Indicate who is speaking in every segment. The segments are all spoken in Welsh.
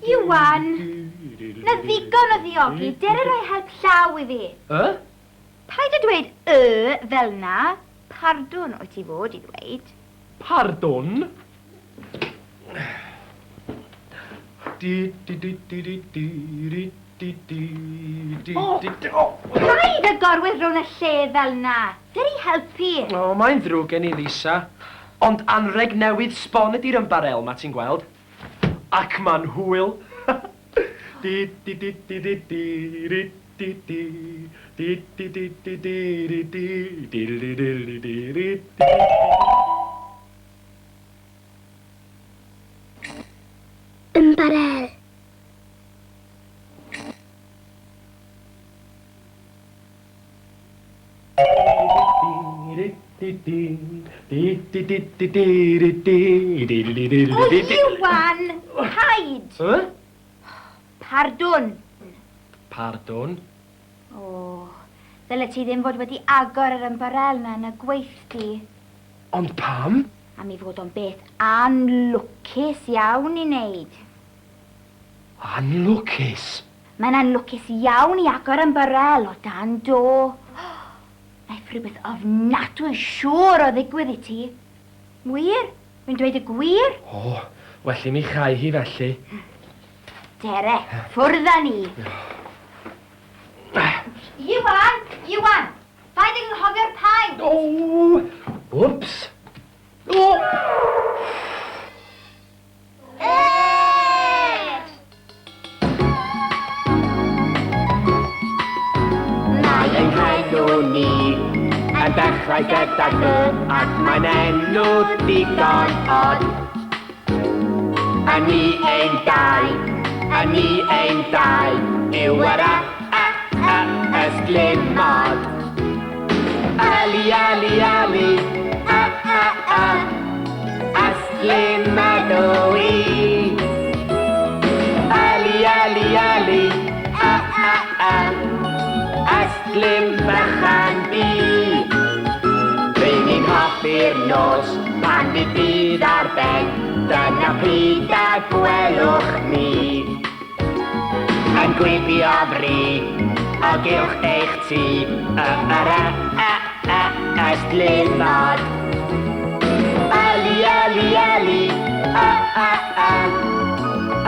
Speaker 1: Iwan, na ddigon o ddiogi, dere roi help llaw i fi.
Speaker 2: Y?
Speaker 1: Paid â dweud y fel 'na, pardwn wyt ti fod i ddweud.
Speaker 2: Pardwn?
Speaker 1: Paid â gorwedd rownd y lle fel 'na. Dere i helpu.
Speaker 2: O, mae'n ddrwg gen i, Lisa. Ond anrheg newydd sbon ydi'r ymbarél 'ma, ti'n gweld. Ac ma'n hwyl.
Speaker 3: Ymbarél.
Speaker 1: O, Iwan! Paid!
Speaker 2: Y?
Speaker 1: Pardwn.
Speaker 2: Pardwn?
Speaker 1: O, ddylet ti ddim fod wedi agor yr ymbarél 'na yn y gweithdy.
Speaker 2: Ond pam?
Speaker 1: Am ei fod o'n beth anlwcus iawn i wneud.
Speaker 2: Anlwcus?
Speaker 1: Mae'n anlwcus iawn i agor ymbarél o dan do. Wnaeth rhywbeth ofnadwy siŵr o ddigwydd i ti. Wir, rwy'n dweud y gwir.
Speaker 2: O, well i mi chau hi felly.
Speaker 1: Dere, ffwrdd â ni. Iwan! Iwan! Paid ag anghofio'r paent!
Speaker 2: O! Wps! O!
Speaker 4: Mae ein henw ni yn dechrau gydag Y ac mae'n enw digon od. A ni ein dau, a ni ein dau yw yr A, A, A, ystlumod. Ali, ali, ali, a, a, a, ystlum ydw i. Ali, ali, ali, a, a, a, ystlum bychan fi. Ry'n ni'n hoffi'r nos pan fydd byd ar ben, dyna pryd y gwelwch ni. Yn gwibio fri o gylch eich tŷ, y yr y y y ystlumod. Yli, yli, yli, y y y,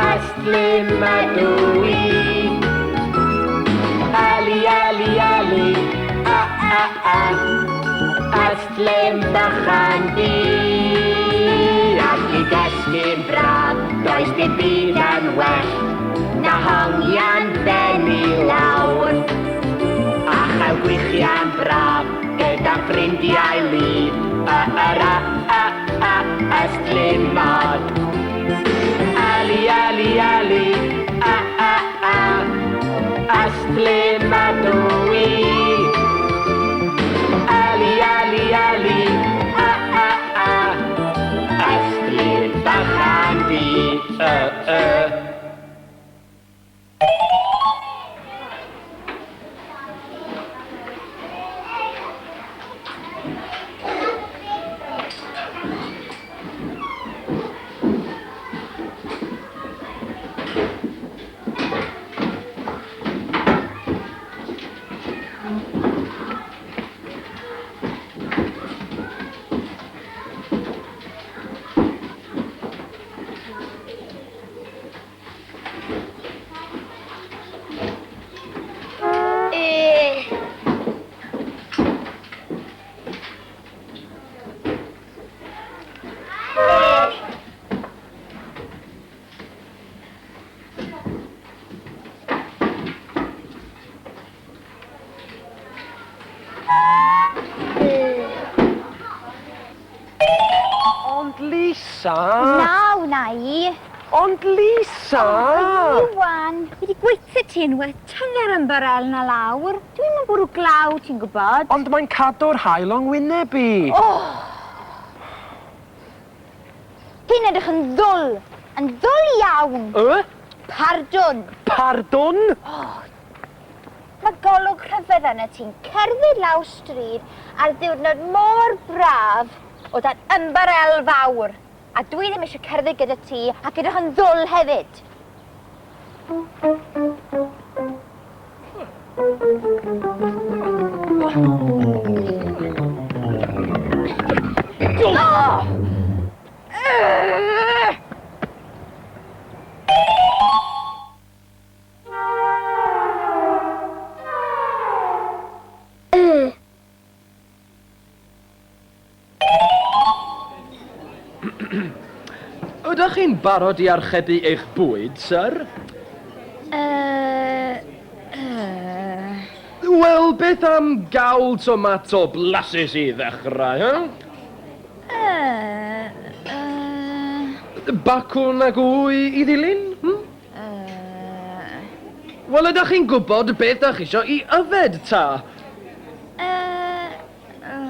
Speaker 4: ystlum ydw i. Yli, yli, yli, y y y, ystlum bychan fi. Ac i gysgu'n braf, does dim byd yn well na hongian ben i lawr. A chael gwichian braf gyda ffrindiau lu, y yr y y y ystlumod. Yli, yli, yli, y y y, ystlum ydw i. Yli, yli, yli, y y y, ystlum bychan fi, y y.
Speaker 2: Ond Lisa!
Speaker 1: Na wna i.
Speaker 2: Ond Lisa!
Speaker 1: O, Iwan, fi wedi gweithio ti unwaith, tynnu'r ymbarel na lawr. Dwi'm yn bwrw glaw, ti'n gwybod.
Speaker 2: Ond mae'n cadw'r haul o'n ngwyneb i.
Speaker 1: Oh! Ti'n edrych yn ddwl, yn ddwl iawn.
Speaker 2: Y?
Speaker 1: Pardwn.
Speaker 2: Pardwn?
Speaker 1: Oh. Mae golwg rhyfedd arnat ti'n cerdded lawr stryd ar ddiwrnod mor braf o dan ymbarel fawr. A dwi ddim eisiau cerdded gyda ti ac edrych yn ddwl hefyd. Oh!
Speaker 2: Ydych chi'n barod i archebu eich bwyd, syr?
Speaker 1: Yy... yy...
Speaker 2: Wel, beth am gawl tomato blasus i ddechrau, huh?
Speaker 1: Yy... yy...
Speaker 2: Bacwn ag wy i ddilyn, hm?
Speaker 1: Yy...
Speaker 2: Wel, ydych chi'n gwybod beth dach chi isio i yfed, ta?
Speaker 1: Yy... yy...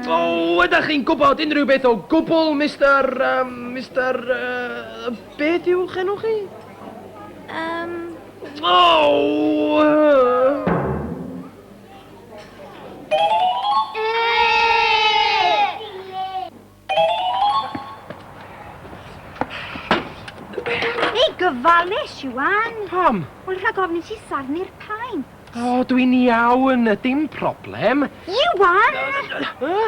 Speaker 2: O, ydych chi'n gwybod unrhyw beth o gwbl, Mister... Um, Mister... Uh, beth yw'ch enw chi?
Speaker 1: Um...
Speaker 2: O!
Speaker 1: Ei, gofalus, Iwan.
Speaker 2: Pam?
Speaker 1: Wel, rhag ofn i ti sarnu'r paent.
Speaker 2: O, dwi'n iawn, dim problem.
Speaker 1: Iwan!
Speaker 2: Yy?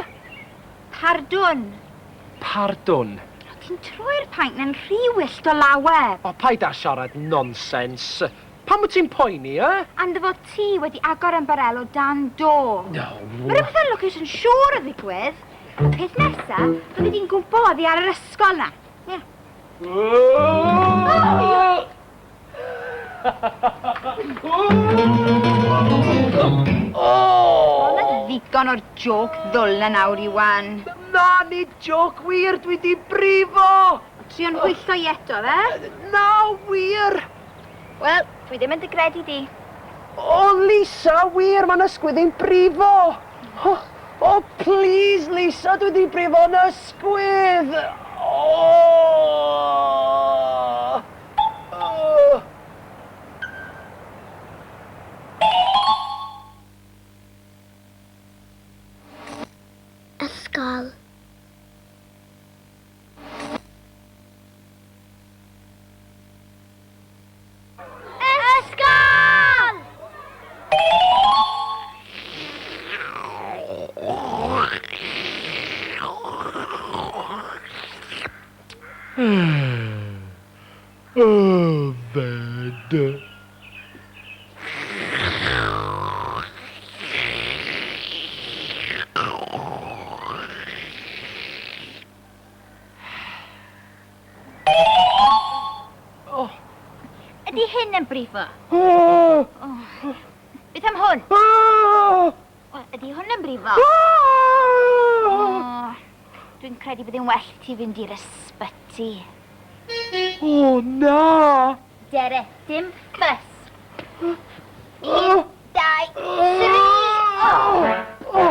Speaker 1: Pardwn.
Speaker 2: Pardwn.
Speaker 1: Ti'n troi'r paent na'n rhy wyllt o lawer.
Speaker 2: O, paid â siarad nonsens. Pam wyt ti'n poeni, eh?
Speaker 1: Am dy fod ti wedi agor ymbarel o dan do.
Speaker 2: No.
Speaker 1: Mae rhywbeth yn lwcus yn siŵr o ddigwydd. Y peth nesa, byddi di'n gwmpo oddi ar yr ysgol na. Ie.
Speaker 2: Oh!
Speaker 1: Mae ddigon o'r jôc ddwl na nawr, Iwan.
Speaker 2: Na, nid jôc wir, dwi di brifo!
Speaker 1: Trio'n hwyllo i eto, fe?
Speaker 2: Na, wir!
Speaker 1: Wel, dwi ddim yn dy gredu di.
Speaker 2: O, Lisa, wir, mae'n ysgwydd i'n brifo! O, o, please, Lisa, dwi di brifo'n ysgwydd! O! O!
Speaker 3: Ysgol. Ysgol!
Speaker 2: Yfed.
Speaker 1: Ydy hyn yn brifo?
Speaker 2: Oh!
Speaker 1: Beth am hwn?
Speaker 2: Oh!
Speaker 1: Wel, ydy hwn yn brifo?
Speaker 2: Oh!
Speaker 1: O, dwi'n credu bydd yn well ti fynd i'r ysbyty.
Speaker 2: O, na!
Speaker 1: Dere, dim ffys. Un, dau, tri. O!
Speaker 3: Y.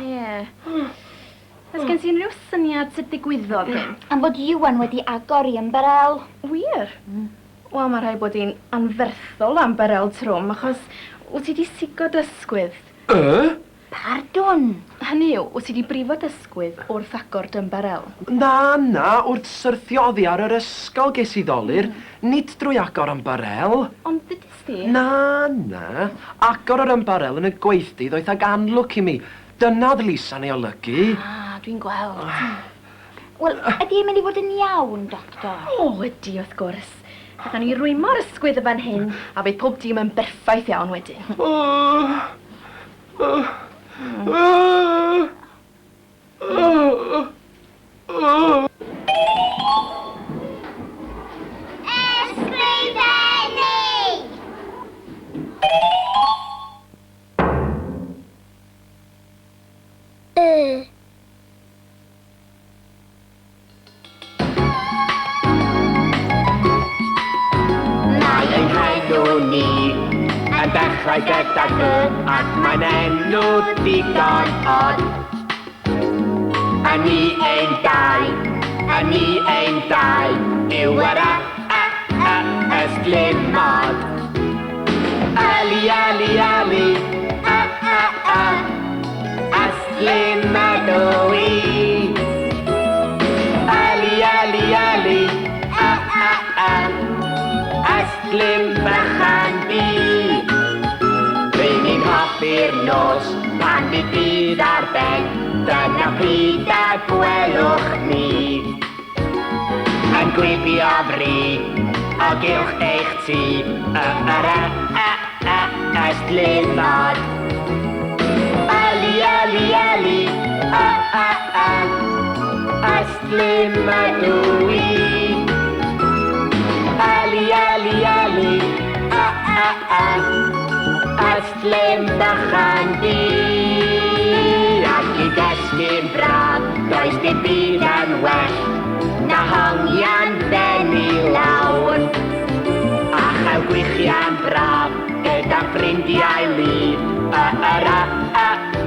Speaker 5: Ie. Oes gen ti unrhyw syniad sut ddigwyddodd hyn?
Speaker 1: Am bod Iwan wedi agor i ymbarel.
Speaker 5: Wir? Wel, mae rhaid bod hi'n anferthol am barel trwm, achos wyt ti 'di sigo dy ysgwydd.
Speaker 2: Y?
Speaker 1: Pardwn.
Speaker 5: Hynny yw, wyt ti 'di brifo dy ysgwydd wrth agor dy ymbarel.
Speaker 2: Na, na, wrth syrthio oddi ar yr ysgol ges i ddolur, nid drwy agor ymbarel.
Speaker 5: Ond ddudis di?
Speaker 2: Na, na, agor yr ymbarel yn y gweithdy ddoeth ag anlwc i mi. Dyna oedd Lisa'n ei olygu.
Speaker 5: Ah, dwi'n gweld.
Speaker 1: Wel, ydy e'n mynd i fod yn iawn, doctor?
Speaker 5: O, ydy, wrth gwrs. Gawn ni rwymo'r ysgwydd y fan hyn, a bydd pob dim yn berffaith iawn wedyn.
Speaker 2: O, o, o, o, o.
Speaker 3: Ysgrifennu!
Speaker 4: ni yn dechrau gyda G ac mae'n enw digon od. A ni ein dau, a ni ein dau, yw yr a, a, a, ystlumod. Ali, ali, ali, a, a, a, ystlum ydw i. Ali, ali, ali, a, a, a, ystlum bychan du. Ry'n ni'n hoffi'r nos pan fydd dydd ar ben, dyna pryd a gwelwch ni. Yn gwibio fri o gylch eich tŷ, y, yr, y, a, a, ystlumod. Ali, ali, ali, a, a, a, ystlum ydw i. Ali, ali, ali, a, a, a, ystlum bychan du. Ac i gysgu'n braf, does dim byd yn well na hongian ben i lawr. A chael gwichian braf gyda ffrindiau lu, y, yr, a, a,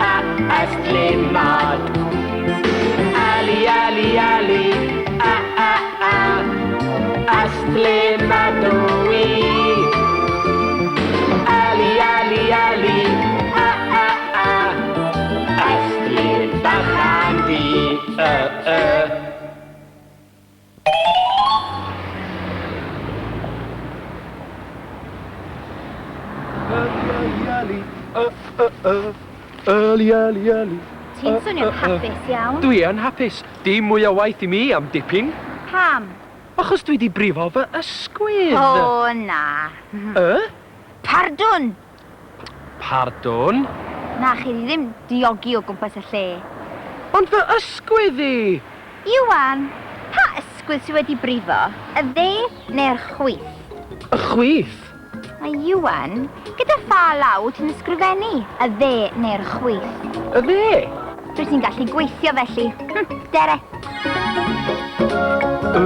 Speaker 4: a, ystlumod. Ali, ali, ali, a, a, a, ystlum ydw i. Ali, ali, ali, a, a, a, ystlum bychan du, y, y.
Speaker 2: Ali, ali, ali, y, y, y. Ali, ali, ali.
Speaker 1: Ti'n swnio'n hapus iawn.
Speaker 2: Dwi yn hapus. Dim mwy o waith i mi am dipyn.
Speaker 1: Pam?
Speaker 2: Achos dwi di brifo fy ysgwydd.
Speaker 1: O, na.
Speaker 2: Y?
Speaker 1: Pardwn!
Speaker 2: Pardwn?
Speaker 1: Na, chi di ddim diogi o gwmpas y lle.
Speaker 2: Ond fy ysgwydd i!
Speaker 1: Iwan, pa ysgwydd sydd wedi brifo? Y dde neu'r chwith?
Speaker 2: Y chwith?
Speaker 1: Mae Iwan, gyda pha law ti'n ysgrifennu? Y dde neu'r chwith?
Speaker 2: Y dde?
Speaker 1: Dwi ti'n gallu gweithio felly. Dere.
Speaker 2: Y?